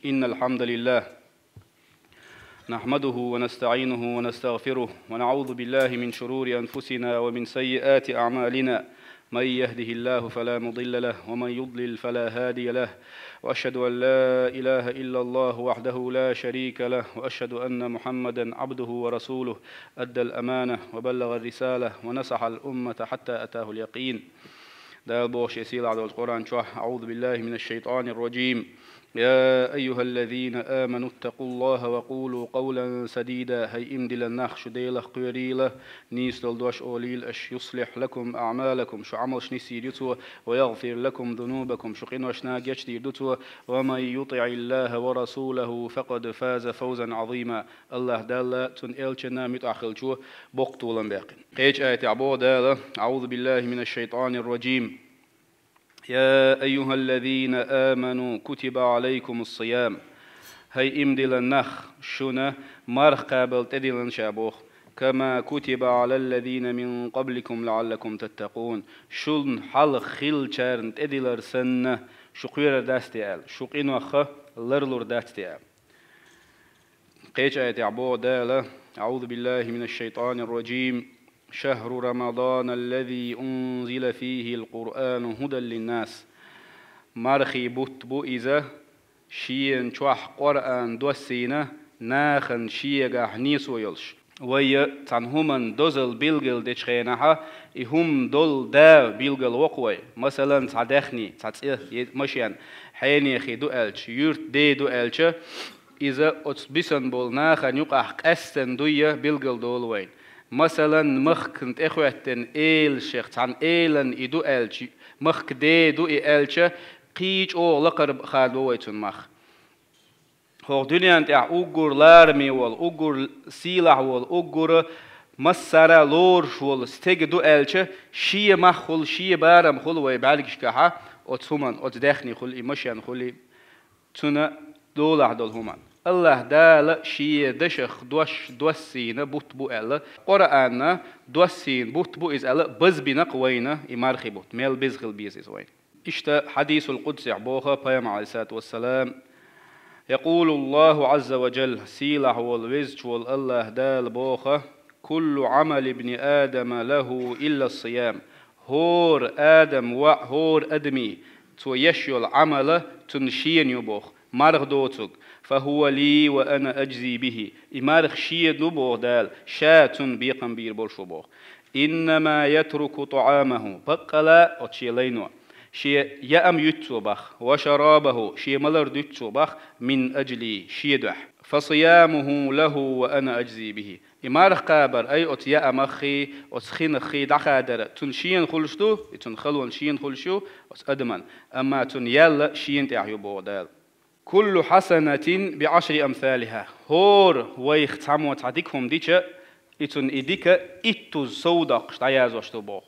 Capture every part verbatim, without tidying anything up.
إن الحمد لله نحمده ونستعينه ونستغفره، ونعوذ بالله من شرور أنفسنا ومن سيئات أعمالنا. من يهده الله فلا مضل له، ومن يضلل فلا هادي له. وأشهد أن لا إله إلا الله وحده لا شريك له، وأشهد أن محمدا عبده ورسوله، أدى الأمانة وبلغ الرسالة ونصح الأمة حتى أتاه اليقين. Дала боху шен сийлахь долчу Къуръан чохь: أعوذ بالله من الشيطان الرجيم. يا أيها الذين آمنوا اتقوا الله وقولوا قولا سديدا. ХӀай иман диллина нах, шу Делах кхоьрийла, нийса долу дош олийла аша. يصلح لكم أعمالكم. Шу Ӏамалш нисйийр ю Цо. ويغفر لكم ذنوبكم. Шу къиношна гечдийр ду Цо. ومن يطع الله ورسوله فقد فاز فوزا عظيما. АллахӀ Далла, Цуьнан элчанна муьтӀахь хиллачо боккха толам баьккхина. Кхечу аятехь боху Дала: أعوذ بالله من الشيطان الرجيم. يا أيها الذين آمنوا كتب عليكم الصيام. ХӀай иман диллина нах, шуна марха кхабалла тӀедиллина Ша боху. كما كتب على الذين من قبلكم لعلكم تتقون. Шуна хьалха хиллачарна тӀедиллар санна, шу кхоьрур дац те аьлла, шу къинойх ларлур дац те аьлла. Кхечу аятехь боху Дала: أعوذ بالله من الشيطان الرجيم. شهر رمضان الذي أنزل فيه القرآن هدى للناس. Мархий бутт бу иза, шена чохь Къуръан доссийна, нахана шегахь несо йолуш. Вай цхьана хӀуманна дозалла билгал дечу хенахь, и хӀума долу да билгал вокху вай. Масалан, цхьа даьхни, цхьа цӀе, е машен, хьенехий ду аьлча, юьртан ден ду аьлча, иза оцу бисина болу нахана юкъахь къаьстина дуй билгал долу вайна. Масалан, махкана тӀехӀоьттина эла шех, цхьана элана и ду аьлча, махка ден ду и аьлча, кхин чӀогӀа лакхара хадо вай цунна мах. ХӀокху дуьненна тӀехь уггар лараме волу, уггар сийлахь волу, уггар массара а лоруш волу стеган ду аьлча, шен мах хуьлу, шен барам хуьлу вай бӀаьргашкахь, оцу хӀуманна, оцу даьхни хуьлу, и машен хуьлу, цуьнан долахь долу хӀуманна. АллахӀ Дала шен дашах дош доссийна бутт бу аьлла, Къуръанна доссийна бутт бу иза аьлла, базбина-кх вайна и мархий бутт, мел беза хила беза иза вайна. Иштта хьадисул къудсехь боху Пайхамар, Ӏалайхиссалату вассалам: يقول الله عز وجل, сийлахь волу, везачу волу АллахӀ Дала боху: كل عمل ابن آدم له إلا الصيام. ХӀора Адам воӀ, хӀора адамийн, цо еш йолу Ӏамал цунна шена ю боху, марха доцург. فهو لي وأنا أجزي به. И марха шена ду боху Дала, Ша цунна бекхам бийр болуш ву боху. إنما يترك طعامه, баккъала оцу шен лайно. Шен яам юьту цо бах, وشرابه, шен малар дуьту цо бах, من أجلي, шен дуьхьа. فصيامه له وأنا أجزي به. И марха кхабар, ай, оцу яамаххий, оцу хинаххий дӀахадар, цунна шена хуьлуш ду, и цунна халонаш шена хуьлуш ю, оцу адаман. Амма цунна ял шена тӀехь ю боху Дала. كل حسنة بعشر أمثالها. ХӀора вайх цхьаммо цхьа дика хӀума дича, и цунна и дика иттуза сов доккхуш дӀаязош ду боху.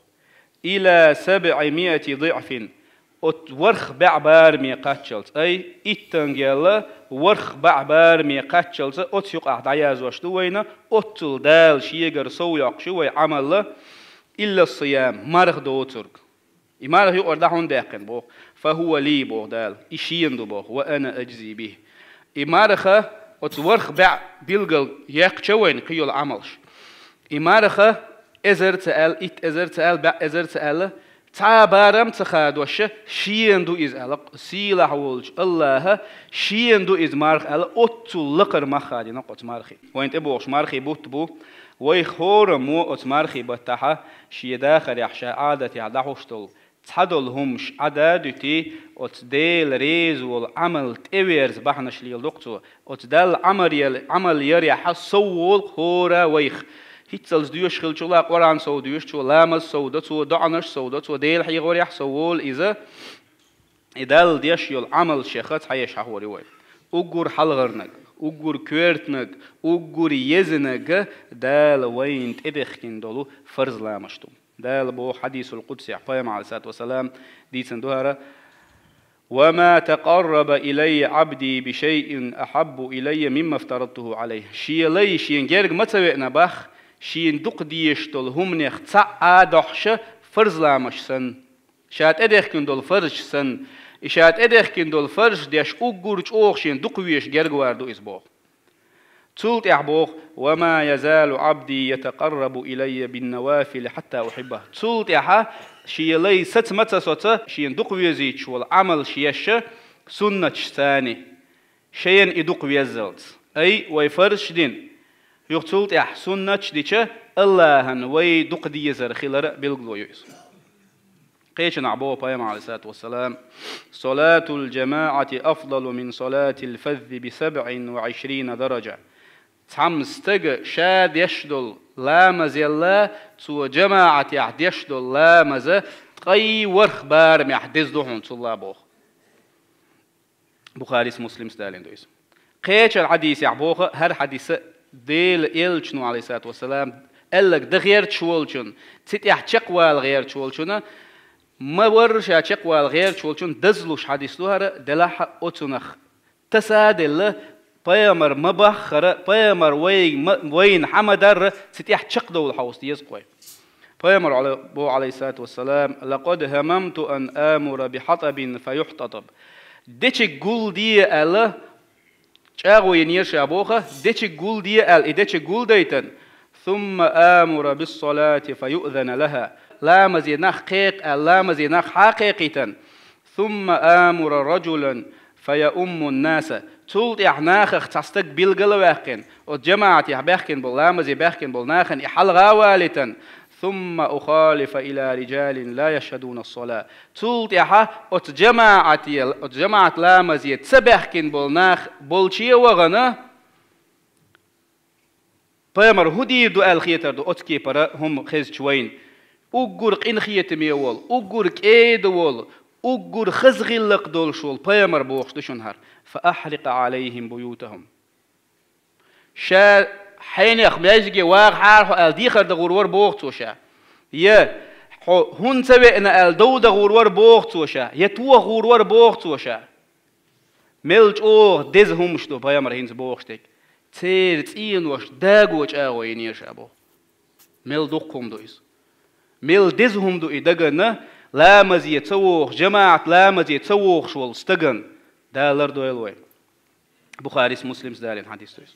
إلى سبعمائة ضعف. Оцу ворхӀ бӀе бараме кхаччалц, ай, иттангел ворхӀ бӀе бараме кхаччалца оцу юкъахь дӀаязош ду вайна, оццул Дала шегара сов йоккхуш ю вай Ӏамал, إلا الصيام, марха доцург. И марха юкъара дӀа хӀунда даьккхина боху? فهو لي, боху Дала, и шена ду боху, وأنا أجزي به. И марха оцу ворхӀ бӀе билгал яьккхича вайна кхин йолу Ӏамалш. И марха эзар ца аьлла, итт эзар ца аьлла, бӀе эзар ца аьлла, цхьа а барам ца хадош, шена ду иза аьлла, сийлахь волчу АллахӀа шена ду иза марха аьлла, оццул лакхара мах хадийна оцу мархин. Вайна тӀебогӀуш мархий бутт бу, вайх хӀораммо оцу мархий баттахьа шен дахарехь ша Ӏадатехь дӀахьуш долу цхьадолу хӀумаш Ӏада а дуьтий, оцу Дела реза волу Ӏамал тӀеверза бахьанаш леладо-кх цо. Оцу Далла Ӏамал яр-, Ӏамал ярехьа сов волу-кх хӀора вайх. ХӀинццалц доьшуш хиллачул а Къуръан сов доьшу цо, ламаз сов до цо, доӀанаш сов до цо, Дела хьехорехь сов волу иза. И Далла деш йолу Ӏамал шеха цхьаеш хьахор ю вай. Уггар хьалхарниг, уггар коьртаниг, уггар езаниг Дала вайна тӀедехкина долу фарз ламаш ду. Дала боху хьадисул къудсехь, Пайхамар, Ӏалайхиссалату вассалам, дийцина ду хӀара: وما تقرب إلي عبدي بشيء أحب إلي مما افترضته عليه. Шен лай шен герга ма ца веана бах, шена дукха дезаш долу хӀуманех цхьаъ а дохьуша фарз ламаш санна. Ша тӀедехкина долу фарзаш санна, И ша тӀедехкина долу фарз деш уггар чӀогӀа шена дукха везаш гергавар ду иза боху. Цул тӀаьхьа боху: «Ва ма язалу абди ятакъаррабу илайя бин навафили хьатта ухьибба». Цул тӀаьхьа шен лай саца ма ца соца, шена дукха везийча волу Ӏамал шеша суннаташ цани, шайна и дукха веззалц. Ай, вай фарзаш дина, юха цул тӀаьхьа суннаташ дича, Аллахьан вай дукха дезар хилар билгало ю иза. Кхечанахь боху пайхамар, алейхиссалату вассалам: «Салатул джамаати афдалу мин салатил фаззи би сабъин ва ишрина дараджа». Цхьамма стага ша деш долу ламазелла, цо джамаатехь деш долу ламаза ткъе ворхӀ барамехь деза ду хьуна цулла боху. Бухарис, Муслимс далийна ду иза. Кхечан хьадисехь боху, хӀара хьадиса Делан элчано, алейхиссалату вассалам, аьлларг дан гӀерташ волчун, цу тӀехь чекхвала гӀерташ волчунна, ма варра ша чекхвала гӀерташ волчун дазлуш хьадис ду хӀара, делахь а оцунах таса а делла, пайхамар ма баххара, пайхамар вайга ма, вайна хьа ма дарра, цу тӀехь чекхдовла хьовса деза кхой. Пайхамар Ӏала-, боху, алейхиссалату вассалам: «Лакъад хӀамамту ан амура би хьатӀабин фа юхьтатӀаб». Дечиг гулде аьлла, чӀагӀо йинера ша боху, дечиг гулде аьлла, и дечиг гулдайтан, «сумма амура биссалати фа юъзана лаха». Ламазе нах кхекха аьлла, ламазе нах хьа а кхекхийтан, «Сумма амура раджулан фа яуммун наса». Цул тӀаьхьа нахах цхьа стаг билгал а ваьккхина, оцу джамаатехь баьхкина болу, ламазе баьхкина болу нахана и хьалха а валийтан, «Сумма ухалифа ила риджалин ла яшхадуна ссала». Цул тӀаьхьа оцу джамаате, оцу джамаат ламазе ца баьхкина болу нах болче а вахана, пайхамар хӀун дийр ду аьлла хетар ду оцу кепара хӀума хезча вайна. Уггар къинхетаме волу, уггар кӀеда волу, уггар хаза гӀиллакх долуш волу пайхамар бохуш ду шуна хӀара: «Фа ахьрикъ Ӏалайхим буютахум». Ша хьенех маьждиге вагӀахьара хьо аьлла дехар дан гӀур вара боху цо ша. Я хьо хӀунда ца веана аьлла дов дан гӀур вара боху цо ша, я тоха гӀур вара боху цо ша. Мел чӀогӀа деза хӀумаш ду пайхамар хӀинца бохуш дерг. Церан цӀенош даго чӀагӀо йинера ша боху. Мел дукха хӀума ду иза. Мел деза хӀума ду и даганна, ламазе ца вогӀуш, джамаат ламазе ца вогӀуш волу стаган. Дала лардойла вай. Бухарис, Муслимс далийна хьадис ду иза.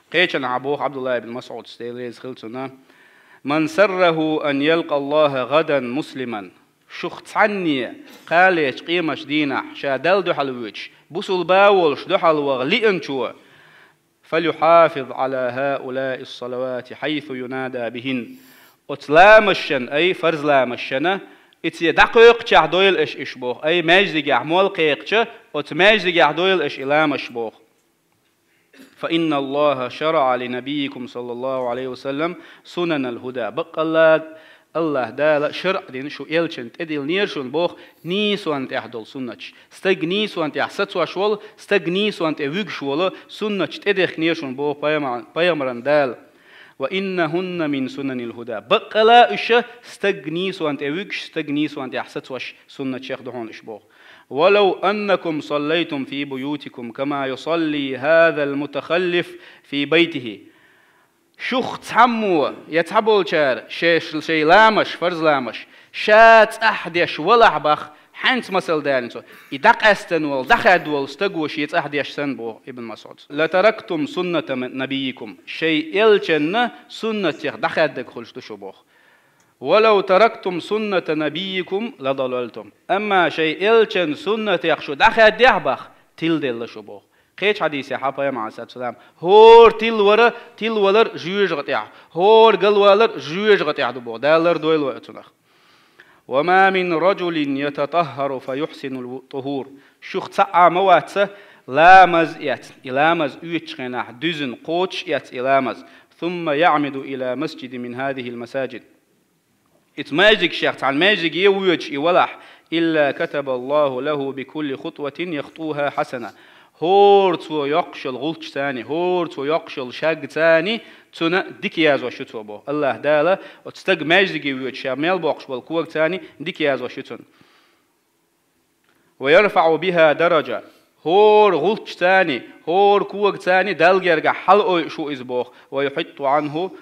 Кхечанхьа боху Абдулла ибн Масъудс, Дела реза хила цунна: «Ман сарраху ан ялкъа Аллаха гадан муслиман». Шух цхьанне кхалечу къемаш дийнахь ша Далла дуьхьал воьдуш, бусулба а волуш дуьхьал ваха лиъначо, «Фалюхьафиз Ӏала хӀаулаи ссалавати хьайсу юнада бихин». Оцу ламазшан, ай, фарз ламазшана, и цӀе дӀакхойкхучехь дойла аша уьш боху, ай, маьждигехь мол кхайкхича, оцу маьждигехь дойла аша и ламазш боху. «Фа инна Аллаха шараӀа ли набиййикум саллаллаху Ӏалайхи ва саллам сунанал хӀуда». Баккъалла Аллаха Дала шарӀ дина шу элчан тӀедиллинера шуна боху нийсонна тӀехь долу суннаташ. Стаг нийсонна тӀехь сацош волу, стаг нийсонна тӀе вуьгуш волу суннаташ тӀедехкинера шуна боху пайхамар-, пайхамаран Дала. «Ва иннахунна мин сунанил хӀуда». Баккъала уьш стаг нийсонна тӀе вуьгуш, стаг нийсонна тӀехь сацош суннаташех ду хьуна уьш боху. «Валав аннакум саллайтум фи буютикум кама юсалли хазал мутахаллиф фи байтихи». Шух цхьаммо я цхьаболчара шеш, шайн ламаш, фарз ламаш, ша цӀахь деш валахь бах, хьаьнца масал далийна цо, и дӀакъаьстина волу, дӀахаьдда волу стаго шен цӀахь деш санна боху Ибн Масъудс. «Ла тарактум сунната набиййикум». Шайн элчанна суннатех дӀахаьддаг хуьлуш ду шу боху. «Валав тарактум сунната набиййикум ладалалтум». Амма шайн элчан суннатех шу дӀахаьддехь бах, тиладелла шу боху. Кхечу хьадисехь а пайхамар, Ӏалайхиссалату вассалам, хӀора тилавара, тилавалар жоьжагӀа тӀехь, хӀора галвалар жоьжагӀа тӀехь ду боху. Дала лардойла вай оцунах. «Ва ма мин раджулин ятатаххару фа юхсинул тӀухур». Шух цхьа а ма вац ламаз эцна, и ламаз оьцучу хенахь дуьзна кхочуш эц и ламаз, «сумма яъмиду ила масджидин мин хазихил масаджид». Иза маьждигашех цхьана маьждиге воьдуш и валахь, «илла катабаллаху лаху би кулли хутватин яхтуха хьасана». ХӀора цо йоккхуш йолу гӀулчцани, хӀора цо йоккхуш йолу шагцани цунна дика яздеш ю цо боху. Аллаха Дала оцу стаг маьждиге воьдуш ша мел боккхуш болу когацани дика яздеш ю цунна. «Ва ярфаъу биха дараджа». ХӀора гӀулчцани, хӀора когацани Далла гергахь хьалаойъуш ву иза боху. «Ва юхьитту Ӏанху,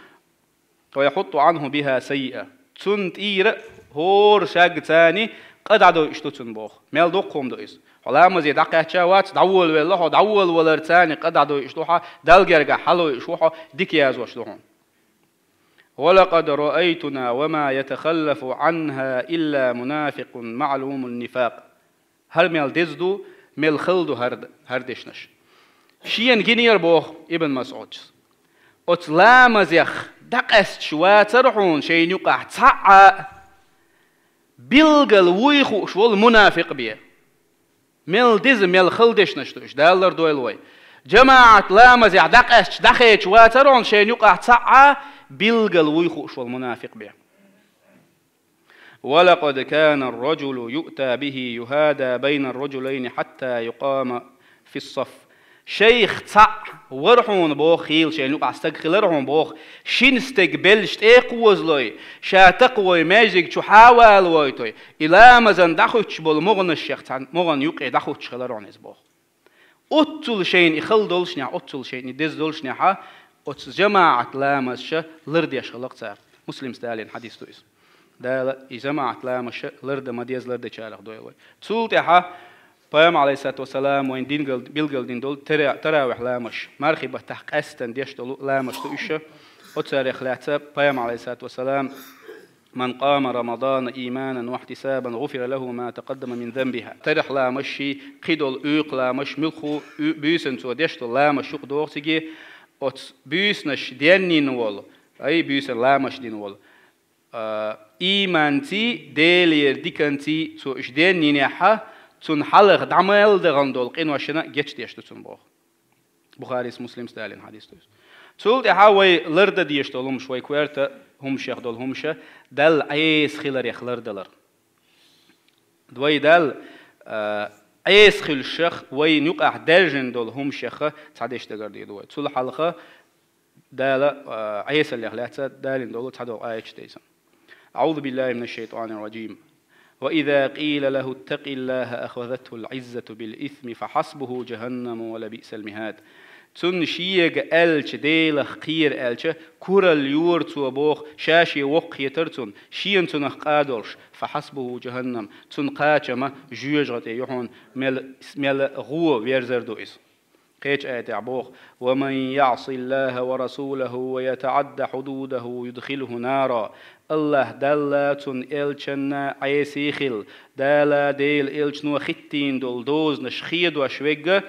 ва яхьутту Ӏанху биха саййиа». Цунна тӀера хӀора шагцани къа дӀадойуш ду цунна боху. Мел доккха хӀума ду иза. Хьо ламазе дӀакхаьчча вац, дӀаволавелла хьо, дӀаволаваларца а къа дӀадойуш ду хьо, Далла гергахь хьалойуш ву хьо, дика язвеш ду хьуна. «ولقد رأيتنا وما يتخلف عنها إلا منافق معلوم النفاق». ХӀара мел деза ду, мел хала ду хӀара, хӀара дешнаш. Шена гинера боху Ибн Масъудас. Оцу ламазех дӀакъаьсташ вацара хьуна шайна юкъахь цхьаъ а, билггал вуй хууш волу мунафикъ бен. Мел деза, мел хала дешнаш ду уьш, Дала лардойла вай. ЖамаӀат ламазехь дӀакъаьсташ дӀахедаш вацара хьуна шайна юкъахь цхьаъ а, билггал вуй хууш волу мунафикъ бен. «ولقد كان الرجل يؤتى به يهادى بين الرجلين حتى يقام في الصف». Шайх цхьаъ вара хьуна боху, хийла шайна юкъахь стаг хилара хьуна боху, шина стеган белш тӀе а кхозалой, ша такхавой маьждиг чу хьа а валавойтуй, и ламазан дӀахуьттуш болу могӀанашех цхьана могӀан юкъе дӀахуьттуш хилара хьуна иза боху. Оццул шайна и хала долушехь, оццул шайна и деза долушехь, оцу жамаӀат ламазаш лардеш хилла-кх цара. Муслимс далийна хьадис ду иза. Дала и жамаӀат ламазаш лардан ма-деззара лардечарах дойла вай. Цул тӀаьхьа Пайхамар, Ӏалайхиссалату вассалам, вайна дингал-, билгалдина долу тара-, таравихь ламазаш, мархи баттахь къаьстина деш долу ламазаш ду уьш. Оцарех лаьцна Пайхамар, Ӏалайхиссалату вассалам: «من قام رمضان إيمانا واحتسابا غفر له ما تقدم من ذنبه». Таравихь ламазаш, кхидолу оьху ламазаш, муьлхха а буьйсанна цо деш долу ламазаш юкъадоху цига, оцу буьйсанаш денйина волу, ай, буьйсанна ламазаш дина волу, а, ийманций, Делера диканций цо уьш денйинехь, цунна хьалха дӀа мел дахана долу къиношна гечдеш ду цунна боху. Бухарис, Муслимс далийна хьадис ду иза. Цул тӀаьхьа вай лардан дезаш долу хӀумаш, вай коьрта хӀуманех долу хӀумаш, Далла Ӏеса хиларех лардалар. Вай Далла, а, Ӏеса хуьлушех, вайна юкъахь даьржина долу хӀуманех цхьа дешна дагардийр ду вай. Цул хьалха Дала, а, Ӏесаллех лаьцна далийна долу цхьадолу аяташ дайза. أعوذ بالله من الشيطان الرجيم. وإذا قيل له اتق الله أخذته العزة بالإثم فحسبه جهنم ولبئس المهاد. Цунна шега аьлча, Делах кхера аьлча, куралла йора цо боху, ша шен воккха хетара цунна, шена цунах къа долуш, فحسبه جهنم, цунна кхачам жоьжахати ю хьуна, мел, мел гӀо верзар ду иза. Кхечу аятехь боху: «ومن يعص الله ورسوله ويتعد حدوده يدخله نارا». АллахӀ Далла, цуьнан элчанна Ӏеса хилла, Дала, Делан элчано хӀиттийна долу дозанаш хедош верг,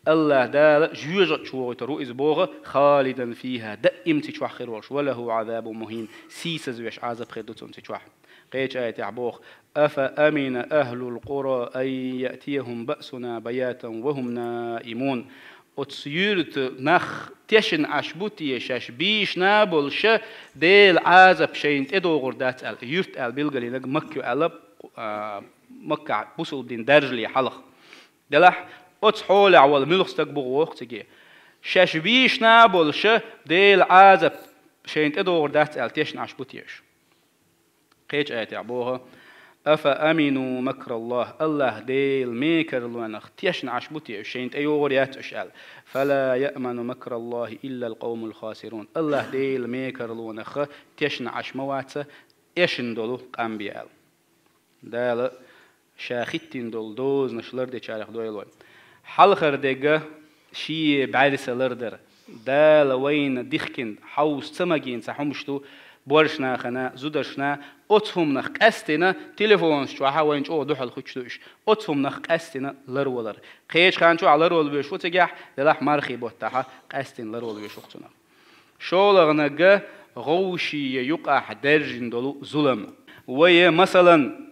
АллахӀ Дала жоьжахати чу вохуьйтур ву иза боху, «خالدا فيها», даиман цу чохь хир волуш, «وله عذاب مهين», сийсазвеш Ӏазап хир ду цунна цу чохь. Кхечу аятехь боху: «أفأمن أهل القرى أن يأتيهم بأسنا بياتا وهم نائمون». Оцу юьртан нах тешна Ӏаш бу те шаьш бийшина болуш, Делан Ӏазап шайна тӀедогӀур дац аьлла? Юьрт аьлла билгалйинарг Макка ю аьлла, а, Маккахь бусулба дин даржале хьалха. Делахь оцу хьолехь волу муьлха стаг бу гӀо воккху цига? Шаьш бийшина болуш, Делан Ӏазап шайна тӀедогӀур дац аьлла тешна Ӏаш бу те уьш? Кхечу аятехь боху: «أفأمنوا مكر الله». АллахӀ Делан мекарлонах тешна Ӏаш бу те уьш, шайна тӀейогӀур яц уьш аьлла? «فلا يأمن مكر الله إلا القوم الخاسرون». АллахӀ Делан мекарлонах тешна Ӏаш ма вац эшна долу къам бен аьлла. Дала Ша хӀиттийна долу дозанаш лардечарех дойла вай. Хьалхара дерг шен бӀаьрса лардар. Дала вайна дихкина, хьовса ца магийна цхьа хӀумаш ду, боьрша нахана, зударшна, оцу хӀуманах къаьстина, телефонаш чохь а вайна чӀогӀа дуьхьал хуьттуш ду уьш, оцу хӀуманах къаьстина ларвалар. Кхечу хан чохь ларвала веш ву цигахь, делахь мархи баттахь къаьстина ларвала веш ву цунах. ШолгӀаниг — вовшийн юкъахь даьржина долу зулам. Вай, масалан,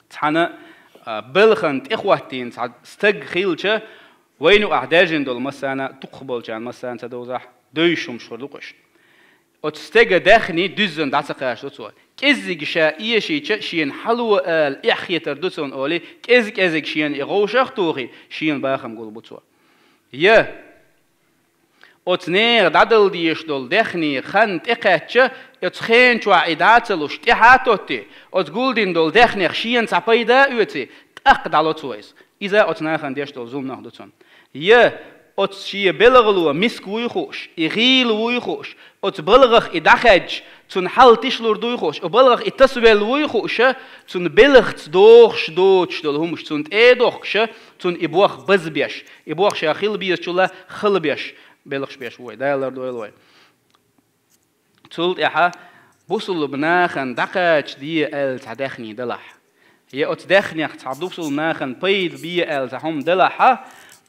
цхьана, а, балхана тӀехӀоттийна цхьа стаг хилча, вайна юкъахь даьржина долу массарна, дукхахболчарна массарна ца довзахь, девзаш хӀумаш хир ду-кх уьш. Оцу стеган даьхни дуьззина дӀа ца кхачадо цо. КӀеззиг ша эшийча, шена хьало ала эхь хетар ду цунна олий, кӀез-кӀезиг шена и гӀовшах а тухий, шена бахам гулбу цо. Я оцу нехан дӀадала дезаш долу даьхни хан тӀекхаьчча, оцу хенан чохь и дӀа а ца луш, тӀаьхьа а тоттий, оцу гулдина долу даьхнех шена цхьа пайда а оьций, тӀаккха дӀало цо иза. Иза оцу нахана деш долу зуламнах ду цунна. Я Оцу шен белхало миска вуй хууш, и гӀийла вуй хууш, оцу балхах и дӀахаьдча, цунна хьал тишлур дуй хууш, оцу балхах и тасавелла вуй хууш, цунна белхаца дохуш доцуш долу хӀумаш цунна тӀе а дохкуш, цунна и бох базбеш, и бох ша хила безачул а халабеш, белхаш беш ву вай, Дала лардойла вай. Цул тӀаьхьа бусулба нахана дӀакхача де аьлла цхьа даьхний далахь, я оцу даьхнех цхьа бусулба нахана пайда бе аьлла цхьа хӀума далахь,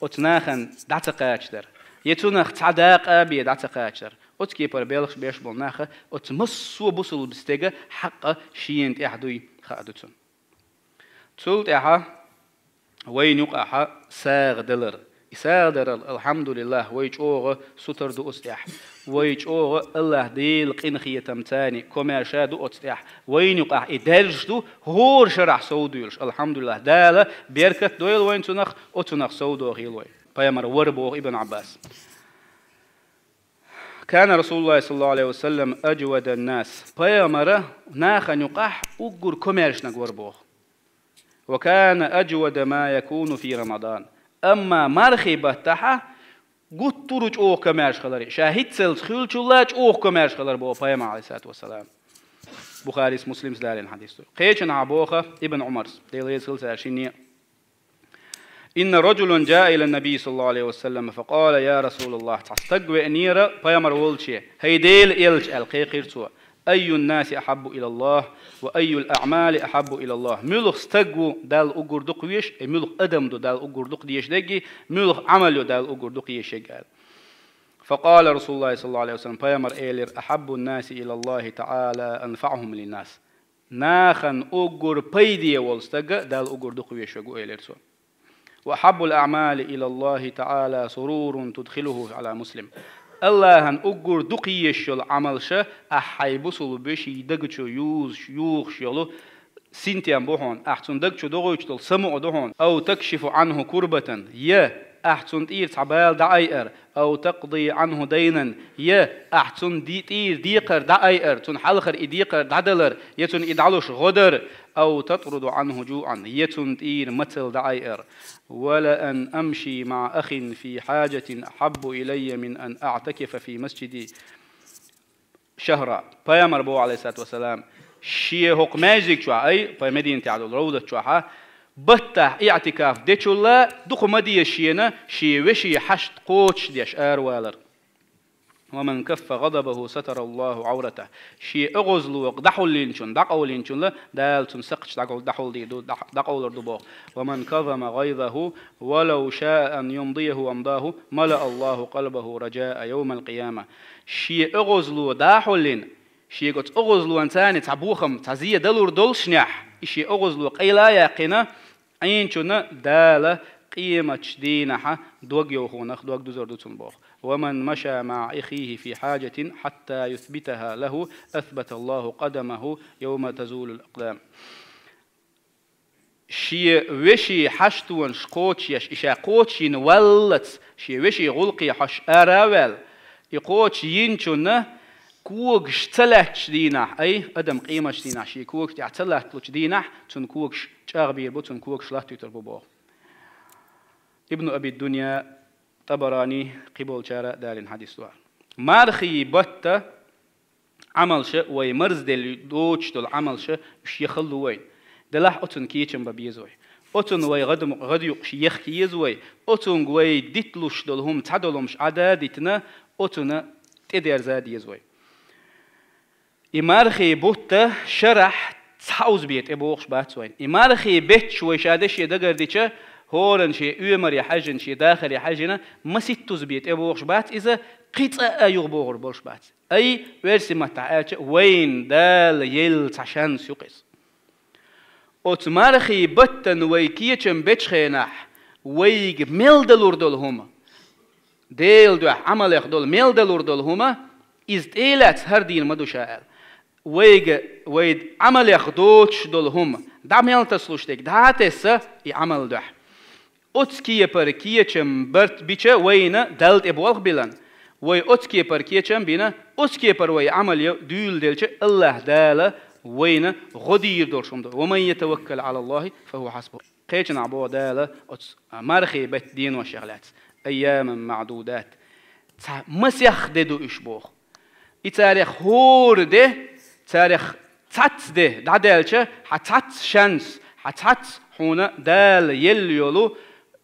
оцу нахана дӀа ца кхачадар, я цунах цхьа дакъа а бе дӀа ца кхачадар. Оцу кепара белхаш беш болу наха оцу массо а бусулба стеган хьакъ шена тӀехь дуй хаа ду цунна. Цул тӀаьхьа вайна юкъахь сагӀа далар. И сагӀа дарал, алхьамдулиллахӀ, вай чӀогӀа сутара ду оцу тӀехь. Вай чӀогӀа АллахӀ Делан къинхетамца комаьрша ду оцу тӀехь. Вайна юкъахь и даьржаш ду, хӀора шарахь сов дуьйлуш, алхьамдулиллахӀ. Дала беркат дойла вайна цунах, оцунах сов дохийла вай. Пайхамар вара боху Ибн Ӏаббас. كان رسول الله صلى الله عليه وسلم أجود الناس. Пайхамар нахана юкъахь уггар комаьршнаг вара боху. وكان أجود ما يكون في رمضان. Амма мархий баттахь гуттар а чӀогӀа комаьрша хилар, ша хӀинццалц хуьлучул а чӀогӀа комаьрша хилар боху Пайхамар, Ӏалайхиссалату вассалам. Бухарис, Муслимс далийна хьадис ду. Кхечанхьа боху Ибн Ӏумарс, Дела реза хила цара шинна а: إن رجلا جاء إلى النبي صلى الله عليه وسلم فقال: يا رسول الله. Цхьа стаг веанера Пайхамар волче, хӀай Делан элча, аьлла кхайкхира цо: أي الناس أحب إلى الله وأي الأعمال أحب إلى الله. Муьлха стаг ву Далла уггар дукха везаш, э, муьлха адам ду Далла уггар дукха дезаш дерг, муьлха Ӏамал ю Далла уггар дукха езаш ерг аьлла. فقال رسول الله صلى الله عليه وسلم, Пайхамар элира: أحب الناس إلى الله تعالى أنفعهم للناس. Нахана уггар пайде волу стаг Далла уггар дукха везаш верг ву, элира цо. وأحب الأعمال إلى الله تعالى سرور تدخله على مسلم. АллахӀана уггар дукха езаш йолу Ӏамалш ахь хьайн бусулба вешин даг чу юзуш, юхуш йолу синтем бу хьуна, ахь цунна даг чу догӀуьйтуш долу самукъа ду хьуна. أو تكشف عنه كربة, я ахь цунна тӀера цхьа бала дӀаайар, أو تقضي عنه دينا, я ахь цунна ди-, тӀера декхар дӀаайар, цунна хьалхара и декхар дӀадалар, я цунна и дӀалуш гӀо дар, أو تطرد عنه جوعا, я цунна тӀера мацалла дӀаайар. ولأن أمشي مع أخ في حاجة أحب إلي من أن أعتكف في مسجدي شهرا. Пайхамар боху, Ӏалайхиссалату вассалам, шен хӀокху маьждиг чохь, ай, пай Мединатехь долу равдат чохь, баттахь иӀтикаф дечул а дукха ма деза шена шен вешин хьашт кхочушдеш аравалар. ومن كف غضبه ستر الله عورته. Шен оьгӀазло дӀахьулйинчунна, дӀакъовлийначунна Дала цуьнан сакхташ дӀакъовлийр ду, дӀа-, дӀакъовлур ду боху. ومن كظم غيظه ولو شاء أن يمضيه أمضاه ملأ الله قلبه رجاء يوم القيامة. Шен оьгӀазло дӀахьулйина, шега оцу оьгӀазлонца цхьа бохам, цхьа зен далур доллушехь, и шен оьгӀазло къайла а яьккхина, Ӏийначунна Дала къематчу дийнахь дог йовхонах дог дузур ду цунна боху. ومن مشى مع أخيه في حاجة حتى يثبتها له أثبت الله قدمه يوم تزول الأقدام. Шен вешин хьаштонаш кхочушъеш, и ша кхочушйина валлалц, шен вешин гӀуллакхе хьожуш ара а ваьлла, и кхочушйинчунна когаш ца лаьттачу дийнахь, ай, адам къематчу дийнахь шен когаш тӀехь ца латталучу дийнахь, цуьнан когаш чӀагӀбийр бу, цуьнан когаш латтуьйтур бу боху. Ибн Аби Дунья, ТӀабарани, кхиболчара а далийна хьадис ду. Мархий батта Ӏамалша, вай марзделла доцуш долу Ӏамалша, уьш яхалла вайна. Делахь оцунна кечам бан беза вай. Оцунна вай гӀадам-, гӀадъюкъаш ехка еза вай. Оцунга вай диталуш долу хӀума цхьа долу хӀумаш Ӏада а дитина, оцунна тӀедерза а деза вай. И мархий бутт шарахь цхьа узбе тӀебогӀуш бац вайна. И мархий бетташ вай ша деше дагардича, хӀоранна шен оьмаре хьаьжжина, шен дахаре хьаьжжина, масийтта узбе тӀебогӀуш бац иза, кхин цкъа а юхабогӀур болуш бац. Ай, оьрсийн маттахь аьлча, вайна Дала елла цхьа шанс ю-кх иза. Оцу мархий баттана вай кечам бечу хенахь, вайга мел далур долу хӀума, Делан дуьхьа Ӏамалех долу мел далур долу хӀума, иза тӀе а лаьцна хӀара дийна ма ду ша аьлла. Вайга, вай Ӏамалех доцуш долу хӀума, дӀа мел тасалуш дерг, дӀа а тесна и Ӏамал дуьхьа. Оцу кепара кечам барт бича вайна Далла тӀе болх а билан, вай оцу кепара кечам а бина, оцу кепара вай Ӏамал я дуьйладелча, АллахӀ Дала вайна гӀо дийр долуш хӀума ду. ومن يتوكل على الله فهو حسبه. Кхечанхьа боху Дала оцу мархий беттан деношех лаьцна: أياما معدودات. Цхьа масех де ду уьш боху. И царех хӀора де, царех цхьацца де дӀадаьлча, хьан цхьацца шанс, хьан цхьацца хьуна Дала елла йолу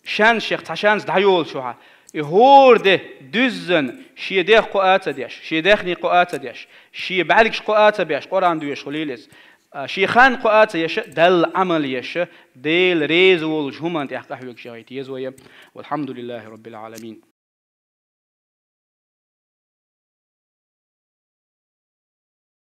шанс, шех цхьа шанс дӀайолучу хьан. И хӀора де дуьззина шен дех кхоа а ца деш, шен даьхни кхоа а ца деш, шен бӀаьргаш кхоа а ца беш, Къуръан доьшуш хуьлийла иза. А, шен хан кхоа а ца еш, Далла Ӏамал еш, Дела реза волчу хӀуманна тӀехь къахьоьгуш яхийта еза вай. والحمد لله رب العالمين.